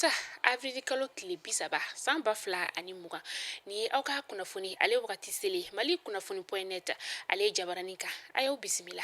Alamisa, avril kalo tile 30, san 2020, nin ye aw ka kunnafoni ale wagati selen Mali kunnafoni point net ale jabaranin kan. A y'aw bisimila.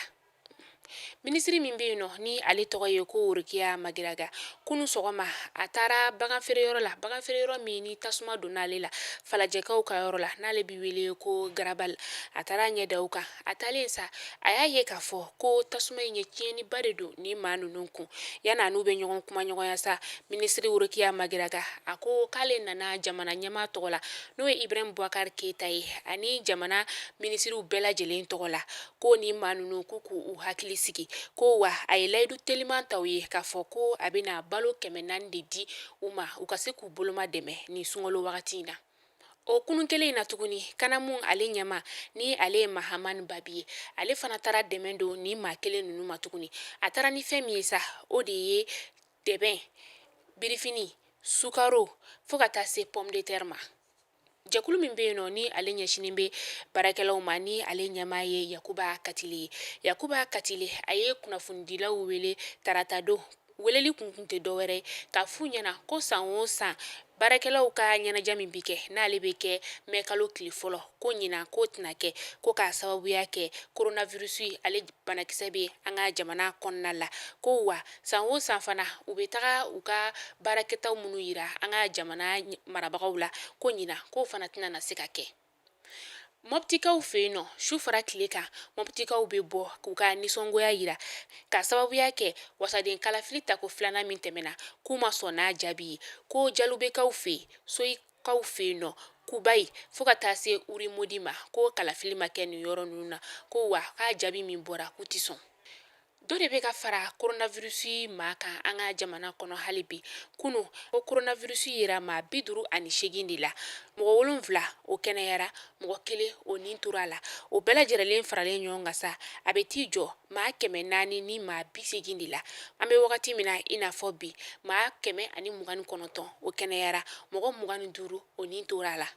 Minisiri min bɛ yen nɔ, ni ale tɔgɔ ye ko Worokiya Magiraga, kunu sɔgɔma a taara bagan feereyɔrɔ la, bagan feereyɔrɔ min ni tasuma donna ale la Falajɛkaw ka yɔrɔ la, n'ale bɛ wele ko Garabali. A taara ɲɛ da o kan. A taalen sa, a y'a ye k'a fɔ ko tasuma in ye tiɲɛniba de don ni maa ninnu kun. Yanni n'u bɛ ɲɔgɔn kumaɲɔgɔnya sa, minisiri Worokiya Magiraga a ko k'ale nana jamana ɲɛmaa tɔgɔ la, n'o ye Ibrahim Boubacar Keita ye, ani jamana minisiriw bɛɛ lajɛlen tɔgɔ la, ko ni maa ninnu k'u k'u hakili sigi, ko wa a ye layidu teliman ta u ye k'a fɔ ko a bɛna balo 400 de di u ma, u ka se k'u boloma dɛmɛ nin sunkalo wagati in na. O kunun kelen in na tuguni, Kanamu ale ɲɛmaa, ni ale ye Mahamani Babi ye, ale fana taara dɛmɛ don ni maa kelen ninnu ma tuguni. A taara ni fɛn min ye sa, o de ye dɛbɛn, birifini, sukaro, fo ka taa se pomme de terre ma. Jɛkulu min bɛ yen nɔ, ni ale ɲɛsinnen bɛ baarakɛlaw ma, ni ale ɲɛmaa ye Yakuba Katile ye, Yakuba Katile a ye kunnafonidilaw wele tarata don. Weleli kun tɛ dɔwɛrɛ ye k'a f'u ɲɛna ko san o san baarakɛlaw ka ɲɛnajɛ min bɛ kɛ, n'ale bɛ kɛ mɛ kalo tile fɔlɔ, ko ɲinan k'o tɛna kɛ, ko k'a sababuya kɛ coronavirus ale banakisɛ bɛ an ka jamana kɔnɔna la, ko wa san o san fana u bɛ taga u ka baarakɛtaw minnu yira an ka jamana marabagaw la, ko ɲinan k'o fana tɛna na se ka kɛ. Mɔptikaw fɛ yen nɔ, su fara tile kan, mɔptikaw bɛ bɔ k'u ka nisɔngoya yira k'a sababuya kɛ wasaden kalafili tako filanan min tɛmɛna, k'u ma sɔn n'a jaabi ye, ko Jalubekaw fɛ yen, Soyikaw fɛ yen nɔ, Kubayi, fo ka taa se Urimodi ma, ko kalafili ma kɛ nin yɔrɔ ninnu na, ko wa k'a jaabi min bɔra, k'u tɛ sɔn. Dɔ de bɛ ka fara coronavirus maa kan an ka jamana kɔnɔ hali bi. Kunu ko coronavirus yera maa 58 de la, mɔgɔ 7 o kɛnɛyara, mɔgɔ kelen o nin tora a la. O bɛɛ lajɛlen faralen ɲɔgɔn kan sa, a bɛ t'i jɔ maa 400 ni maa 80 de la. An bɛ wagati min na i n'a fɔ bi, maa 129 o kɛnɛyara, mɔgɔ 25 o nin tora a la.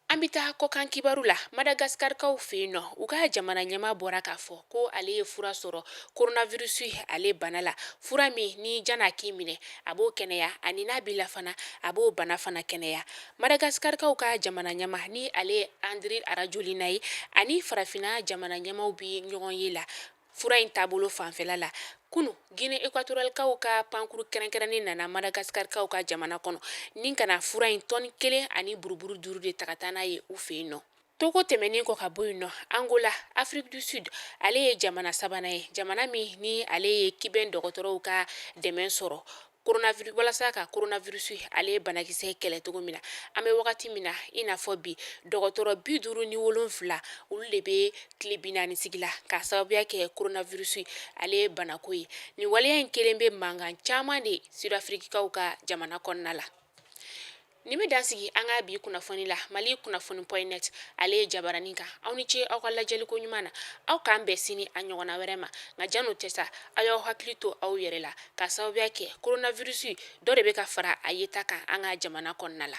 An bɛ taa kɔkan kibaru la. Madagaskarikaw fɛ yen nɔ, u ka jamana ɲɛmaa bɔra k'a fɔ ko ale ye fura sɔrɔ coronavirus ale bana la, fura min ni jan'a k'i minɛ a b'o kɛnɛya, ani n'a b'i la fana a b'o bana fana kɛnɛya. Madagaskarikaw ka jamana ɲɛmaa, ni ale ye Andry Rajoelina ye, ani farafinna jamana ɲɛmaaw bi ɲɔgɔn ye la fura in taabolo fanfɛla la. Kunu, Guinée équatorialekaw ka pankuru kɛrɛnkɛrɛnnen nana Madagaskarikaw ka jamana kɔnɔ ni ka na fura in tɔni kelen ani buruburu duuru de ta ka taa n'a ye u fɛ yen nɔ. Togo tɛmɛnen kɔ ka bɔ yen nɔ, Angola, Afrique du Sud, ale ye jamana sabanan ye, jamana min ni ale ye Cubain dɔgɔtɔrɔw ka dɛmɛ sɔrɔ coronavirus, walasa ka coronavirus ale banakisɛ kɛlɛ cogo min na. An bɛ wagati min na i n'a fɔ bi, dɔgɔtɔrɔ 57 olu de bɛ tile 40 sigi la k'a sababuya kɛ coronavirus ale banako ye. Nin waleya in kelen bɛ mankan caman de Sud-Afriquekaw ka jamana kɔnɔna la. Nin bɛ dan sigi an ka bi kunnafoni la Mali kunnafoni point net ale ye jabaranin kan. Aw ni ce aw ka lajɛliko ɲuman na. Aw k'an bɛn sini a ɲɔgɔnna wɛrɛ ma. Nka jan'o cɛ sa, aw y'aw hakili to aw yɛrɛ la k'a sababuya kɛ coronavirus dɔ de bɛ ka fara a yeta kan an ka jamana kɔnɔna la.